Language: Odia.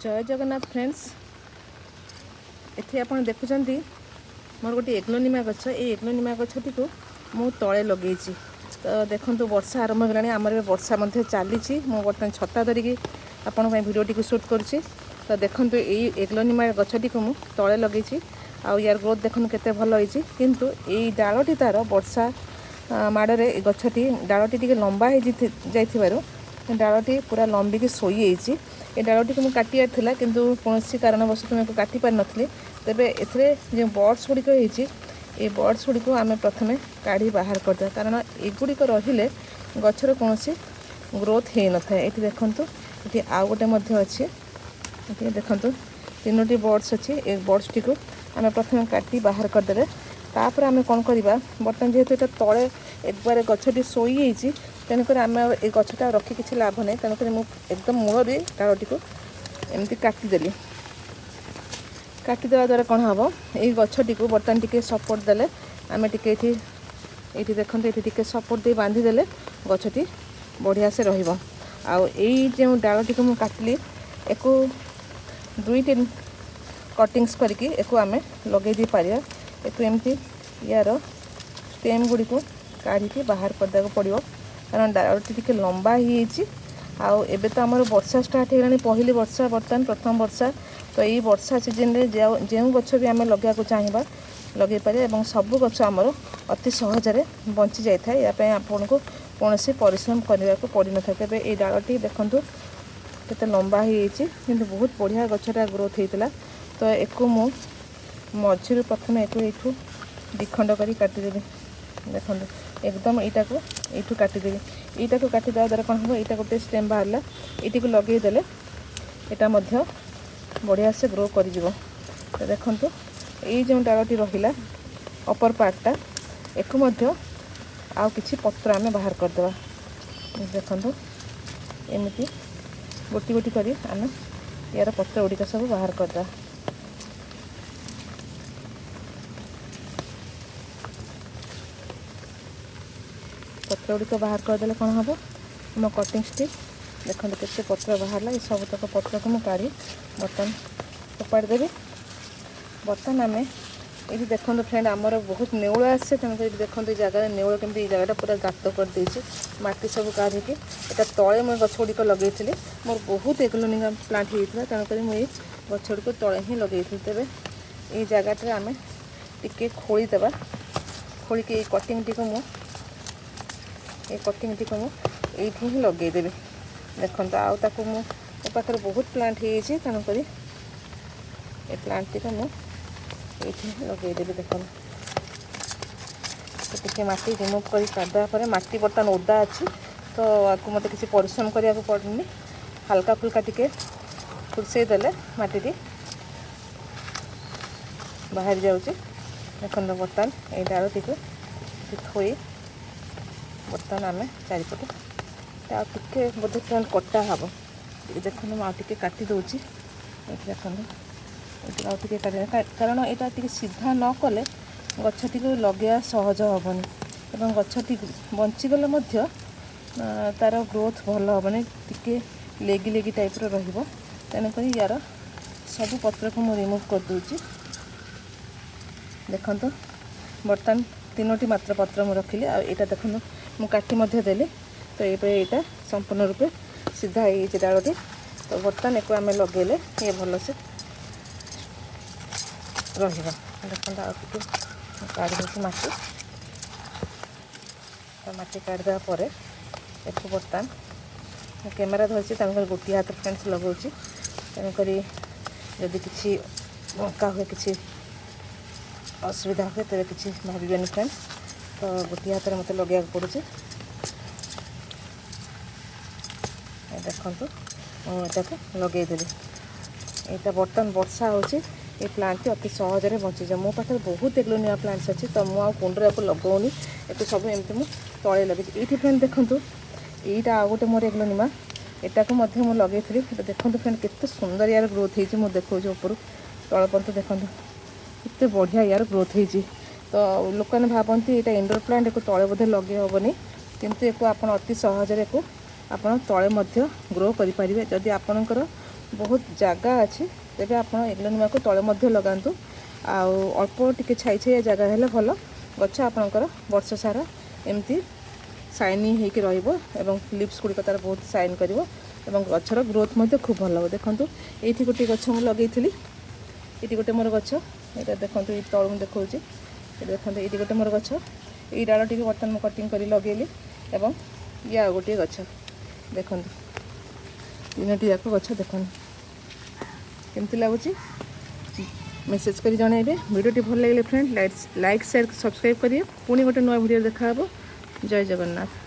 ଜୟ ଜଗନ୍ନାଥ ଫ୍ରେଣ୍ଡସ୍। ଏଠି ଆପଣ ଦେଖୁଛନ୍ତି ମୋର ଗୋଟିଏ ଏଗ୍ଲୋନିମା ଗଛ। ଏଇ ଏଗ୍ଲୋନିମା ଗଛଟିକୁ ମୁଁ ତଳେ ଲଗେଇଛି। ତ ଦେଖନ୍ତୁ, ବର୍ଷା ଆରମ୍ଭ ହେଇଗଲାଣି। ଆମର ଏବେ ବର୍ଷା ମଧ୍ୟ ଚାଲିଛି। ମୁଁ ବର୍ତ୍ତମାନ ଛତା ଧରିକି ଆପଣଙ୍କ ପାଇଁ ଭିଡ଼ିଓଟିକୁ ସୁଟ୍ କରୁଛି। ତ ଦେଖନ୍ତୁ, ଏଇ ଏଗ୍ଲୋନିମା ଗଛଟିକୁ ମୁଁ ତଳେ ଲଗେଇଛି ଆଉ ୟାର ଗ୍ରୋଥ୍ ଦେଖନ୍ତୁ କେତେ ଭଲ ହେଇଛି। କିନ୍ତୁ ଏଇ ଡାଳଟି ତା'ର ବର୍ଷା ମାଡ଼ରେ ଏ ଗଛଟି ଡାଳଟି ଟିକେ ଲମ୍ବା ହେଇ ଯାଇଥିବାରୁ ଡାଳଟି ପୁରା ଲମ୍ବିକି ଶୋଇଯାଇଛି। ଏ ଡାଳଟିକୁ ମୁଁ କାଟିବାର ଥିଲା, କିନ୍ତୁ କୌଣସି କାରଣବଶତଃ ମୁଁ ଏହାକୁ କାଟି ପାରିନଥିଲି। ତେବେ ଏଥିରେ ଯେଉଁ ବଡ଼୍ସ ଗୁଡ଼ିକ ହେଇଛି, ଏ ବଡ଼୍ସ ଗୁଡ଼ିକୁ ଆମେ ପ୍ରଥମେ କାଢ଼ି ବାହାର କରିଦେବା, କାରଣ ଏଗୁଡ଼ିକ ରହିଲେ ଗଛର କୌଣସି ଗ୍ରୋଥ୍ ହେଇନଥାଏ। ଏଠି ଦେଖନ୍ତୁ, ଏଠି ଆଉ ଗୋଟେ ମଧ୍ୟ ଅଛି। ଏଠି ଦେଖନ୍ତୁ, ତିନୋଟି ବଡ଼୍ସ ଅଛି। ଏ ବଡ଼୍ସଟିକୁ ଆମେ ପ୍ରଥମେ କାଟି ବାହାର କରିଦେଲେ ତାପରେ ଆମେ କ'ଣ କରିବା? ବର୍ତ୍ତମାନ ଯେହେତୁ ଏଇଟା ତଳେ ଏକବାରେ ଗଛଟି ଶୋଇଯାଇଛି, ତେଣୁକରି ଆମେ ଆଉ ଏ ଗଛଟା ରଖି କିଛି ଲାଭ ନାହିଁ। ତେଣୁକରି ମୁଁ ଏକଦମ ମୂଳରେ ଡାଳଟିକୁ ଏମିତି କାଟିଦେଲି। କାଟିଦେବା ଦ୍ୱାରା କ'ଣ ହେବ? ଏଇ ଗଛଟିକୁ ବର୍ତ୍ତମାନ ଟିକେ ସପୋର୍ଟ ଦେଲେ ଆମେ ଟିକେ ଏଇଠି ଦେଖନ୍ତୁ, ଏଇଠି ଟିକେ ସପୋର୍ଟ ଦେଇ ବାନ୍ଧିଦେଲେ ଗଛଟି ବଢ଼ିଆ ସେ ରହିବ। ଆଉ ଏଇ ଯେଉଁ ଡାଳଟିକୁ ମୁଁ କାଟିଲି, ଏକୁ ଦୁଇଟି କଟିଂସ୍ କରିକି ଏକୁ ଆମେ ଲଗେଇ ଦେଇପାରିବା। ଏକୁ ଏମିତି ୟାର ଷ୍ଟେମ୍ ଗୁଡ଼ିକୁ କାଢ଼ିକି ବାହାର କରିଦେବାକୁ ପଡ଼ିବ, କାରଣ ଡାଳଟି ଟିକେ ଲମ୍ବା ହେଇଯାଇଛି। ଆଉ ଏବେ ତ ଆମର ବର୍ଷା ଷ୍ଟାର୍ଟ ହେଇଗଲାଣି, ପହିଲି ବର୍ଷା, ବର୍ତ୍ତମାନ ପ୍ରଥମ ବର୍ଷା। ତ ଏଇ ବର୍ଷା ସିଜନରେ ଯେଉଁ ଗଛ ବି ଆମେ ଲଗେଇବାକୁ ଚାହିଁବା ଲଗେଇ ପାରିବା ଏବଂ ସବୁ ଗଛ ଆମର ଅତି ସହଜରେ ବଞ୍ଚି ଯାଇଥାଏ। ୟା ପାଇଁ ଆପଣଙ୍କୁ କୌଣସି ପରିଶ୍ରମ କରିବାକୁ ପଡ଼ିନଥାଏ। ତେବେ ଏଇ ଡାଳଟି ଦେଖନ୍ତୁ କେତେ ଲମ୍ବା ହେଇଯାଇଛି, କିନ୍ତୁ ବହୁତ ବଢ଼ିଆ ଗଛଟା ଗ୍ରୋଥ୍ ହେଇଥିଲା। ତ ଏକୁ ମୁଁ ମଝିରୁ ପ୍ରଥମେ ଏକୁ ଏଇଠୁ ଦ୍ୱିଖଣ୍ଡ କରି କାଟିଦେବି। ଦେଖନ୍ତୁ, ଏକଦମ ଏଇଟାକୁ ଏଇଠୁ କାଟିଦେବି। ଏଇଟାକୁ କାଟିଦେବା ଦ୍ୱାରା କ'ଣ ହେବ? ଏଇଟା ଗୋଟେ ଷ୍ଟେମ୍ ବାହାରିଲା, ଏଇଟିକୁ ଲଗେଇଦେଲେ ଏଇଟା ମଧ୍ୟ ବଢ଼ିଆ ସେ ଗ୍ରୋ କରିଯିବ। ତ ଦେଖନ୍ତୁ, ଏଇ ଯେଉଁ ଡାଳଟି ରହିଲା ଅପର ପାର୍ଟଟା, ଏକୁ ମଧ୍ୟ ଆଉ କିଛି ପତ୍ର ଆମେ ବାହାର କରିଦେବା। ଦେଖନ୍ତୁ, ଏମିତି ଗୋଟି ଗୋଟି କରି ଆମେ ୟାର ପତ୍ର ଗୁଡ଼ିକ ସବୁ ବାହାର କରିଦେବା। ପତ୍ର ଗୁଡ଼ିକ ବାହାର କରିଦେଲେ କ'ଣ ହେବ? ଆମ କଟିଂସଟି ଦେଖନ୍ତୁ କେତେ ପତ୍ର ବାହାରିଲା। ଏ ସବୁତକ ପତ୍ରକୁ ମୁଁ କାଢ଼ି ବର୍ତ୍ତମାନ ଫୋପାଡ଼ି ଦେବି। ବର୍ତ୍ତମାନ ଆମେ ଏଇଠି ଦେଖନ୍ତୁ ଫ୍ରେଣ୍ଡ, ଆମର ବହୁତ ନେଉଳ ଆସେ। ତେଣୁକରି ଏଇଠି ଦେଖନ୍ତୁ, ଏଇ ଜାଗାରେ ନେଉଳ କେମିତି ଏଇ ଜାଗାଟା ପୁରା ଗାତ କରିଦେଇଛି ମାଟି ସବୁ କାଢ଼ିକି। ଏଇଟା ତଳେ ମୁଁ ଗଛ ଗୁଡ଼ିକ ଲଗେଇଥିଲି। ମୋର ବହୁତ ଏଗ୍ଲୋନିମା ପ୍ଲାଣ୍ଟ ହେଇଥିଲା, ତେଣୁକରି ମୁଁ ଏଇ ଗଛ ଗୁଡ଼ିକୁ ତଳେ ହିଁ ଲଗେଇଥିଲି। ତେବେ ଏଇ ଜାଗାଟାରେ ଆମେ ଟିକେ ଖୋଳିଦେବା। ଖୋଳିକି ଏଇ କଟିଂଟିକୁ ମୁଁ ଏଇଠି ହିଁ ଲଗେଇଦେବି। ଦେଖନ୍ତୁ, ଆଉ ତାକୁ ମୁଁ ମୋ ପାଖରେ ବହୁତ ପ୍ଲାଣ୍ଟ ହେଇଯାଇଛି, ତେଣୁକରି ଏ ପ୍ଲାଣ୍ଟଟିକୁ ମୁଁ ଏଇଠି ହିଁ ଲଗେଇଦେବି। ଦେଖନ୍ତୁ, ଟିକେ ମାଟି ରିମୁଭ୍ କରି କାଢ଼ିଦେବା ପରେ ମାଟି ବର୍ତ୍ତମାନ ଓଦା ଅଛି, ତ ଆକୁ ମୋତେ କିଛି ପରିଶ୍ରମ କରିବାକୁ ପଡ଼ୁନି। ହାଲକା ଫୁଲକା ଟିକେ ଖୁର୍ସେଇ ଦେଲେ ମାଟିଟି ବାହାରି ଯାଉଛି। ଦେଖନ୍ତୁ, ବର୍ତ୍ତମାନ ଏଇ ଡାଳଟିକୁ ଥୋଇ ବର୍ତ୍ତମାନ ଆମେ ଚାରିପଟେ ଆଉ ଟିକେ ବୋଧେ ଫ୍ରେଣ୍ଡ କଟା ହେବ। ଟିକେ ଦେଖନ୍ତୁ, ମୁଁ ଆଉ ଟିକେ କାଟି ଦେଉଛି। ଏଇଠି ଦେଖନ୍ତୁ, ଏଇଠି ଆଉ ଟିକେ କାଟି, କାରଣ ଏଇଟା ଟିକେ ସିଧା ନ କଲେ ଗଛଟିକୁ ଲଗେଇବା ସହଜ ହେବନି ଏବଂ ଗଛଟି ବଞ୍ଚିଗଲେ ମଧ୍ୟ ତା'ର ଗ୍ରୋଥ୍ ଭଲ ହେବନି, ଟିକେ ଲେଗି ଲେଗି ଟାଇପ୍ର ରହିବ। ତେଣୁକରି ୟାର ସବୁ ପତ୍ରକୁ ମୁଁ ରିମୁଭ୍ କରିଦେଉଛି। ଦେଖନ୍ତୁ, ବର୍ତ୍ତମାନ ତିନୋଟି ମାତ୍ର ପତ୍ର ମୁଁ ରଖିଲି। ଆଉ ଏଇଟା ଦେଖନ୍ତୁ, ମୁଁ କାଟି ମଧ୍ୟ ଦେଲି। ତ ଏବେ ଏଇଟା ସମ୍ପୂର୍ଣ୍ଣ ରୂପେ ସିଧା ହେଇଯାଇଛି ଡାଳଟି। ତ ବର୍ତ୍ତମାନ ଏକୁ ଆମେ ଲଗେଇଲେ ଇଏ ଭଲସେ ରହିବ। ଦେଖନ୍ତୁ, ଆଉ ଟିକେ କାଢ଼ି ଦେଉଛି ମାଟି। ତ ମାଟି କାଢ଼ିଦେବା ପରେ ଏକୁ ବର୍ତ୍ତମାନ ମୁଁ କ୍ୟାମେରା ଧରିଛି, ତେଣୁକରି ଗୋଟିଏ ହାତ ଫ୍ରେଣ୍ଡସ୍ ଲଗାଉଛି। ତେଣୁକରି ଯଦି କିଛି ବଙ୍କା ହୁଏ, କିଛି ଅସୁବିଧା ହୁଏ, ତେବେ କିଛି ଭାବିବେନି ଫ୍ରେଣ୍ଡସ୍। ତ ଗୋଟିଏ ହାତରେ ମୋତେ ଲଗାଇବାକୁ ପଡ଼ୁଛି। ଦେଖନ୍ତୁ, ମୁଁ ଏଟାକୁ ଲଗେଇଦେଲି। ଏଇଟା ବର୍ତ୍ତମାନ ବର୍ଷା ହେଉଛି, ଏ ପ୍ଲାଣ୍ଟଟି ଅତି ସହଜରେ ବଞ୍ଚିଯିବ। ମୋ ପାଖରେ ବହୁତ ଏଗ୍ଲୋନିମା ପ୍ଲାଣ୍ଟସ୍ ଅଛି, ତ ମୁଁ ଆଉ କୁଣ୍ଡରେ ୟାକୁ ଲଗାଉନି। ଏକୁ ସବୁ ଏମିତି ମୁଁ ତଳେ ଲଗେଇଛି। ଏଇଠି ଫ୍ରେଣ୍ଡ ଦେଖନ୍ତୁ, ଏଇଟା ଆଉ ଗୋଟେ ମୋର ଏଗ୍ଲୋନିମା, ଏଟାକୁ ମଧ୍ୟ ମୁଁ ଲଗେଇଥିଲି। ଏଟା ଦେଖନ୍ତୁ ଫ୍ରେଣ୍ଡ, କେତେ ସୁନ୍ଦର ୟାର ଗ୍ରୋଥ୍ ହେଇଛି। ମୁଁ ଦେଖାଉଛି ଉପରୁ ତଳ ପର୍ଯ୍ୟନ୍ତ। ଦେଖନ୍ତୁ କେତେ ବଢ଼ିଆ ୟାର ଗ୍ରୋଥ୍ ହେଇଛି। ତ ଲୋକମାନେ ଭାବନ୍ତି ଏଇଟା ଇନଡୋର୍ ପ୍ଲାଣ୍ଟ, ଏକୁ ତଳେ ବୋଧେ ଲଗେଇ ହେବନି, କିନ୍ତୁ ଏକୁ ଆପଣ ଅତି ସହଜରେ ଏକୁ ଆପଣ ତଳେ ମଧ୍ୟ ଗ୍ରୋ କରିପାରିବେ। ଯଦି ଆପଣଙ୍କର ବହୁତ ଜାଗା ଅଛି, ତେବେ ଆପଣ ଏଗ୍ଲୋନିମାକୁ ତଳେ ମଧ୍ୟ ଲଗାନ୍ତୁ। ଆଉ ଅଳ୍ପ ଟିକେ ଛାଇ ଛାଇଆ ଜାଗା ହେଲେ ଭଲ। ଗଛ ଆପଣଙ୍କର ବର୍ଷ ସାରା ଏମିତି ସାଇନିଂ ହେଇକି ରହିବ ଏବଂ ଲିଭ୍ସ ଗୁଡ଼ିକ ତା'ର ବହୁତ ସାଇନ୍ କରିବ ଏବଂ ଗଛର ଗ୍ରୋଥ୍ ମଧ୍ୟ ଖୁବ୍ ଭଲ ହେବ। ଦେଖନ୍ତୁ, ଏଇଠି ଗୋଟିଏ ଗଛ ମୁଁ ଲଗେଇଥିଲି। ଏଇଠି ଗୋଟେ ମୋର ଗଛ, ଏଇଟା ଦେଖନ୍ତୁ, ଏଇ ତଳୁ ମୁଁ ଦେଖାଉଛି। ଏଇଠି ଦେଖନ୍ତୁ, ଏଇଠି ଗୋଟେ ମୋର ଗଛ। ଏଇ ଡାଳଟିକୁ ବର୍ତ୍ତମାନ ମୁଁ କଟିଂ କରି ଲଗେଇଲି ଏବଂ ଇଏ ଆଉ ଗୋଟିଏ ଗଛ। ଦେଖନ୍ତୁ, ତିନୋଟି ଯାକ ଗଛ ଦେଖନ୍ତୁ କେମିତି ଲାଗୁଛି, ମେସେଜ୍ କରି ଜଣାଇବେ। ଭିଡ଼ିଓଟି ଭଲ ଲାଗିଲେ ଫ୍ରେଣ୍ଡ, ଲାଇକ୍, ସେୟାର, ସବସ୍କ୍ରାଇବ୍ କରିବେ। ପୁଣି ଗୋଟେ ନୂଆ ଭିଡ଼ିଓ ଦେଖାହେବ। ଜୟ ଜଗନ୍ନାଥ।